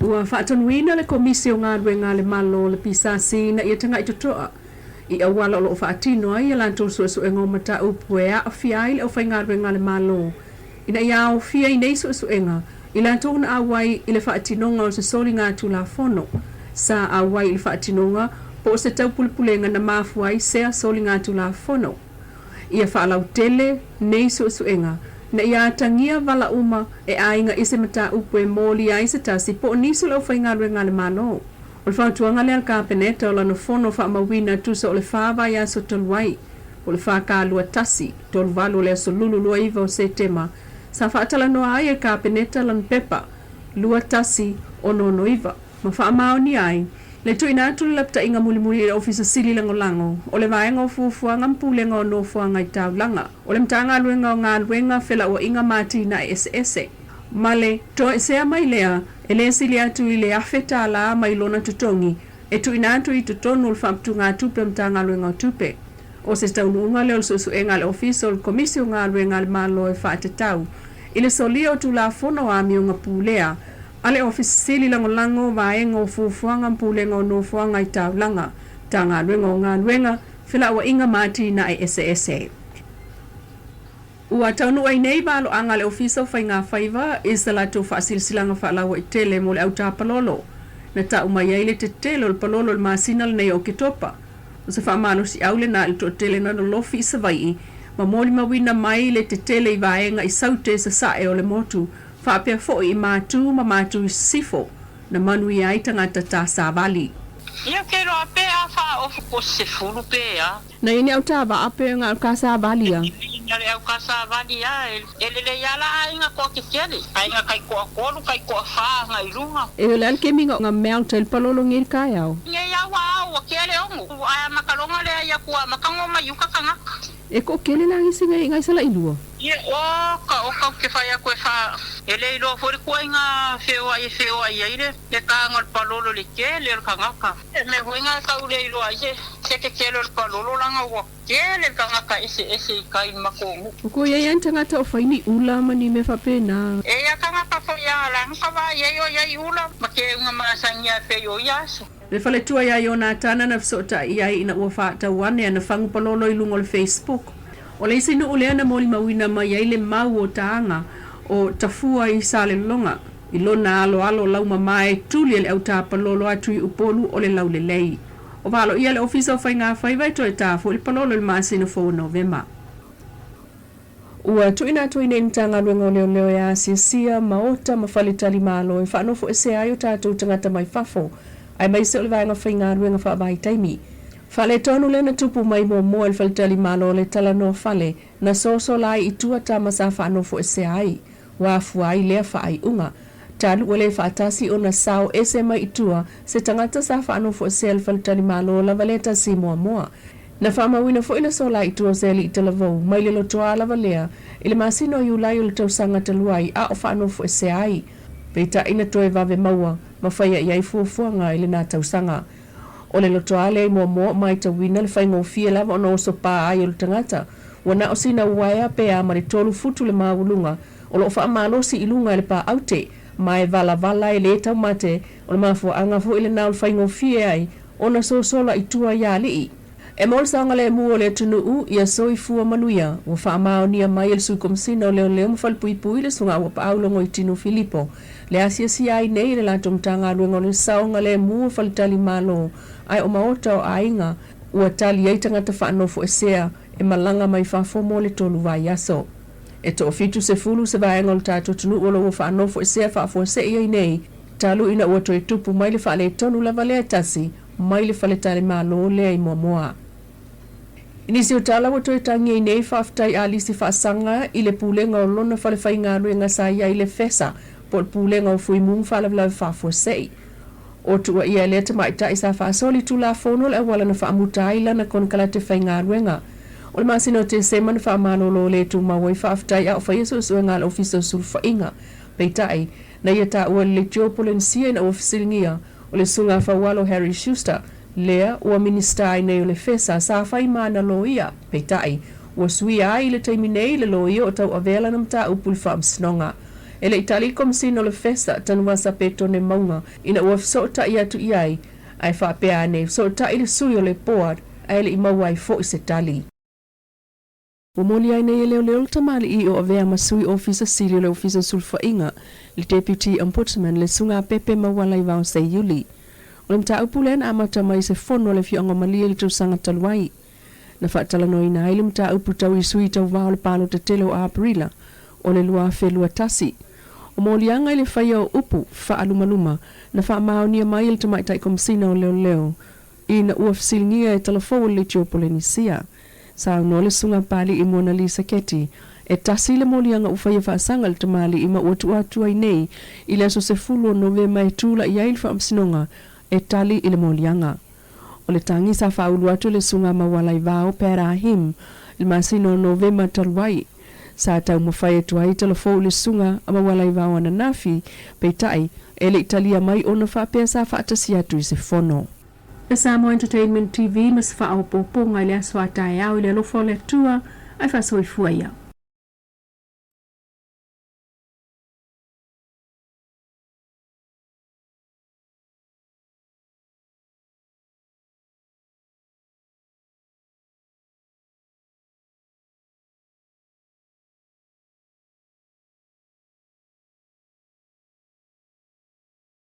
Ua faatonuina le Komisi o Galuega a le Malo o le PSC ina ia taga'i toto'a i auala o lo'o faatino ai a latou suesuega o mataupu e aafia ai le aufaigaluega a le Malo ina ia aofia i nei suesuega i latou na auai i le faatinoga o se soligatulafono sa auai i le faatinoga po o se taupulepulega na mafua ai sea soligatulafono. Ia faalautele nei suesuega ina ia atagia vala uma e aiga i se mataupu e molia ai se tasi po o nisi o le aufaigaluega a le Malo. O le fautuaga lea a le Kapeneta o lana fono faamauina tusa o le fa vaiaso talu ai, po o le 4K 21 38 o le aso Lulu 29 o Setema, sa faatalanoa ai e le Kapeneta lana pepa 2169 ma faamaonia ai le tuuina atu le lapataiga mulimuli i le Ofisa Sili Lagolago o le Vaega o Fuafuaga ma Pulega o Nofoaga i Taulaga o le Matagaluega o Galuega, Felauaiga ma Atinae Eseese ma le toesea mai lea e lē sili atu i le $1,000 mai lona totogi e tuuina atu i totonu o le Faaputugatupe o Matagaluega o Tupe. O se taunuuga lea o le suesuega a le Ofisa o le Komisi o Galuega a le Malo e faatatau i le solia o Tulafono o Amioga Pulea a le Ofisa Sili Lagolago o Vaega o Fuafuaga ma Pulega o Nofoaga i Taulaga, Matagaluega o Galuega, Felauaiga ma Atinae Eseese. Ua taunuu ai nei valoaga a le Ofisa o Faiga Faiva i se latou faasilasilaga faalauaitele mo le autā palolo na tau mai ai le tetele o le palolo i le masina lenei o Oketopa. O se faamalosiau lena i le toatele na lolofi i Savaii ma molimauina mai le tetele i vaega i Saute i sasae o le motu faapea foi i Matu ma Matu i sisifo na manuia ai tagata tāsavali. Ia ke loa pe a faaofi ko se 10 pe a. Na i ni au tāvaa pe nga au kāsavali a. Na le au kāsavali a e lelei a la aiga koa ke kele. Aiga kai koa 3 kai koa 4 nga i luga. E le ale kemi nga mount el palolo ngi kaeao. Nge ia ua au ua kele ongo. Ae a makalonga lea ia kua makango mai uka kangaka. E ko kele la ngisi ngai ngai sala ilua. Ia, oka, oka ou te whai aku e wha, e le iloa foi le kuaiga feoai e feoai ai le, le kāga o le palolo le kele o le kangaka. E mea foi ngā tau le iloa ai se, se ke kele o le palolo langa ua kele le kangaka eseese i kai makongu. O ko iai an tagata o whai ni ula ma ni mea faapena. E ia kangaka foi a langa ka wā iai o iai ula ma ke unga masangia e pei o ia aso. Le faletua iā Ionatana na fesootai ai ina ua faatau ane ana fagu palolo i luga o le Facebook. O le isi nuu lea na molimauina mai ai le mau o taaga o Tafua i Salelologa i lona aloalo laumamā e tuli e le autā palolo atu i Upolu o le Laulelei. O valoia le Ofisa o Faiga Faiva e toe tā foi le palolo i le masina fou o Novema. Ua tuuina atu ai nei le Matagaluega o Leoleo e asiasia maota ma faletalimalo e faanofoesea ai o tatou tagata mai fafo, aemaise o le vaega faigaluega faavaitaimi. Faaletonu lea na tupu mai muamua i le faletalimalo o le Talanoa Fale na sosola ai i tua tama sa faanofoesea ai. Ua afua ai lea faaiuga. Talu ua le faatasi ona sao ese mai i tua se tagata sa faanofoesea i le faletalimalo lava lea tasi muamua. Na faamauina foi le sola i tua o se alii talavou mai le lotoā lava lea i le masina o Iulai o le tausaga talu ai a o faanofoesea ai. Peitai na toe vave maua ma faia i ai fuafuaga i lena tausaga. O le lotoā lea i muamua o maitauina le faigofie lava ona oso pā ai o le tagata ua na o sina uaea pe a ma le 3 futu le maualuga o lo o faamalosi i luga i le pā aute ma e valavala e lē taumate. O le mafuaaga foi lena o le faigofie ai ona sosola i tua iā alii. E mo le saogalemu o le atunuu, ia soifua manuia. Ua faamaonia mai e le Sui Komesina o Leoleo ma Falepuipui le Susuga Auapaau Logoitino Filipo le asiasia ai nei e le latou Matagaluega o le saogalemu o faletalimalo ae o maota o aiga ua tali ai tagata faanofoesea e malaga mai fafo mo le 3 vaiaso. E 70 se vaega o le tatou atunuu o lo o ua faanofoesea faafuasei ai nei talu ina ua toe tupu mai le faaletonu lava lea e tasi mai le faletalimalo lea i muamua. I nisi o tala ua toe tagi ai nei faafetai a lisi faasaga i le pulega o lona fale faigaluega sa i ai le FESA po o le Pulega o Fuimu ma Faalavelave Faafuasei. O tuuaia e lea tamaitai sa faasoli Tulafono le auala na faamuta ai lana konekarate faigaluega. O le masina o Tesema na faamalolo le tumau ai faafetai a o faia suesuega a le Ofisa o Sulufaiga. Peitai, na ia taua le leitio Polenesia ina ua fesiligia o le susuga faualo Harry Schuster, lea ua Minisita ai nei o le FESA sa fai ma ana loia, peitai, ua suia ai i le taimi nei le loia o tauavea lana mataupu i le Faamasinoga. E le i tali le Komesina o le FESA Tanuvasa Petone Mauga ina ua fesootai atu i ai, ae faapea ane i fesootai le sui o le Board ae le i maua ai foi se tali. Ua moli ai nei e leoleo le tamalii o avea ma sui ofisa sili o le Ofisa o Sulufaiga, le Deputy Ombudsman, le Susuga Pepe Maualaivao Seiuli. O le mataupu lea na amata mai i se fono a le afioaga o Malie i le tausaga talu ai. Na faatalanoaina ai le mataupu tau i sui tauva o le palota tele o Aperila o le 2021. O moliaga i le faia o upu faalumaluma na faamaonia mai e le Tamaitai Komesina o Leoleo ina ua fesiligia e talafou o le Leitio Polenisia. Saunoa le Susuga Papalii Monalisa Keti, e tasi le moliaga ua faia faasaga i le tamalii ma ua tuu atu ai nei i le aso 10 o Novema e tulai ai le Faamasinoga e tali i le moliaga. O le tagi sa faaulu atu e le Susuga Maualaivao Pat Ahim i le masina o Novema talu ai. Sa taumafai atu ai talafou i le Susuga a Maualaivao ananafi, peitai, e le i talia mai ona faapea sa faatasi atu i se fono. The Samoa Entertainment TV ma se faaopoopoga i le aso a taeao i le alofa o le Atua ae faasoifua ia.